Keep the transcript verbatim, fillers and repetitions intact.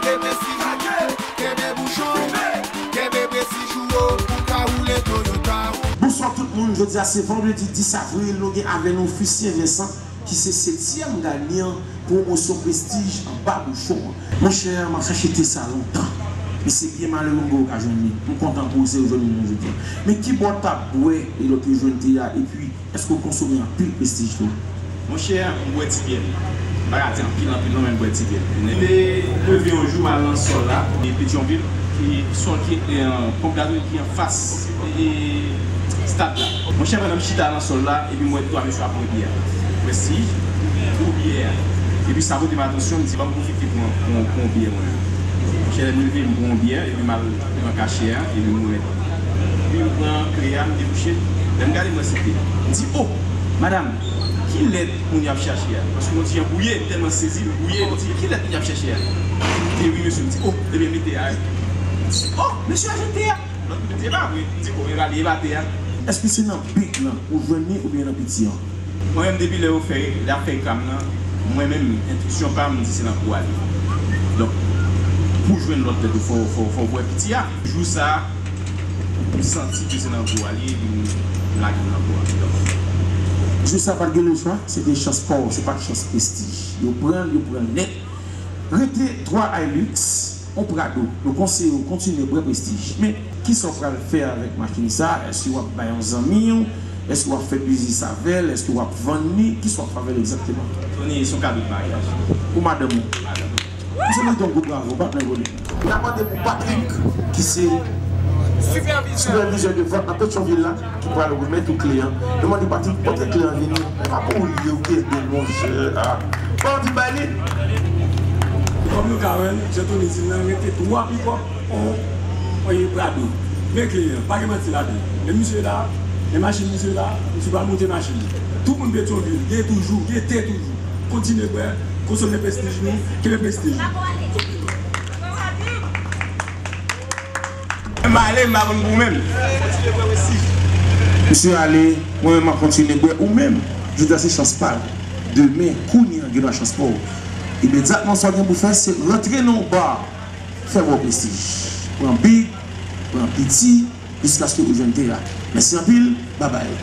Kenbe sirake, kenbe bouchon, kenbe presij ou pou ka woule Toyota. Bonswa tout moun, jodi a se vandredi dis avril, nou gen avè nou Fisyen Vincent ki se setyèm ganyan pwomosyon Prestij anba bouchon an. Monchè, m ap chache te sa lontan. Men se byen malere m gen okazyon li. M kontan pou ou se ou jwenn li jodi a. Men kibò w t ap bwè e lè w te jwenn te a, epi èske w konsome anpil Prestij tou? Monchè, m bwè ti byè m. M pa ka di anpil, anpil non, men m bwè ti byè m. M te leve yon jou, m al nan sòl la, e Petyonvil, ki sòl ki, e, ponp gazolin ki anfas, e, stad la. Monchè, pandan m chita nan sòl la, epi m wè twa mesye ap bwè byè. Prestij, gwo byè. Epi sa pote m atansyon, m di, ban m pwofite pran, pran, pran yon byè mwen menm. Monchè, lè m rive, m pran yon byè, epi m al nan kachè a, epi m remèt. Epi m pran kle a, m debouche. Lè m gade, m wè se te. M di, "O, madanm, ki lèt moun y ap chache a?" Paske m yon ti jan bwouye, m tèlman sezi, m bwouye, m di, "Ki lèt moun y ap chache a?" Epi m di, "Wi, mesye," m di, "O, ebyen, mete a." M di, "O, mesye a jwenn te a." Lòt moun di, "E pa vre." M di, "O, e pa li, e pa te a." Èske se nan big lan ou jwenn li oubyen nan piti an? Mwen menm, depi lè yo fè, lè ap fè reklam nan, mwen menm, entwisyon pa m di se nan gwo a li. Donk, pou jwenn lòt tèt ou, fò, fò, fò w bwè piti a. Jou sa a, m santi ke se nan gwo a li, epi m lage l nan gwo a. Donk, jou sa a, pa t gen lechwa, se te chans pa w, se pa t chans Prestij. Yo pran l, yo pran l nèt. Rete twa Hilux, yon Prado. Nou konseye w kontinye bwè Prestij. Men, kisa w pral fè avèk machin sa a? Èske w ap bay yon zanmi w? Èske w ap fè biznis avè l? Èske w ap vann li? Kisa w ap fè avè l egzakteman? Tony, se yon kado de maryaj. Pou madanm ou? Madanm. M se mete yon gwo bravo, patnè, gode. N ap mande pou Patrick, ki se sipèvizè de vant nan Petyonvil la, ki pral remèt ou kle an. Nou mande Patrick pote kle an vini. Papa ou li ye, ou ki ede l, monchè. Ah. Bon, di bay li. Kòm nou ka wè l, jan Tony di l lan, rete twa pikòp, on, on Prado. Men kle an, pa gen manti ladan l. Men misye la, men machin misye la, misye pral monte machin li. Tout moun Petyonvil, gen toujou, gen te toujou. Kontinye bwè, konsome Prestij nou, kenbe Prestij nou. M ale, m pa konn pou ou menm. Misye ale, mwen menm m ap kontinye bwè ou menm. Jodi a se chans pa l. Demen, kounye a, gen dwa chans pa w. Imedyatman, sa w gen pou fè, se rantre nan yon ba, fè bwè Prestij. Pran big, pran piti, jiskaske ou jwenn te a. Mèsi anpil, babay.